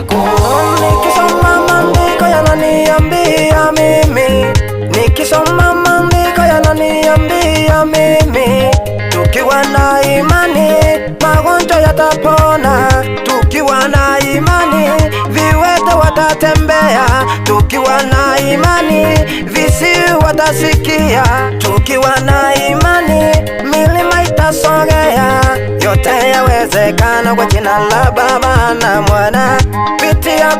yako. Nikisoma maandiko yananiambia mimi, nikisoma maandiko yananiambia mimi, tukiwa na imani magonjwa yatapona, tukiwa na imani viwete watatembea, tukiwa na imani viziwi watasikia, tukiwa na imani milima itasogea. Yote yawezekana kwa jina la Baba na Mwana pitia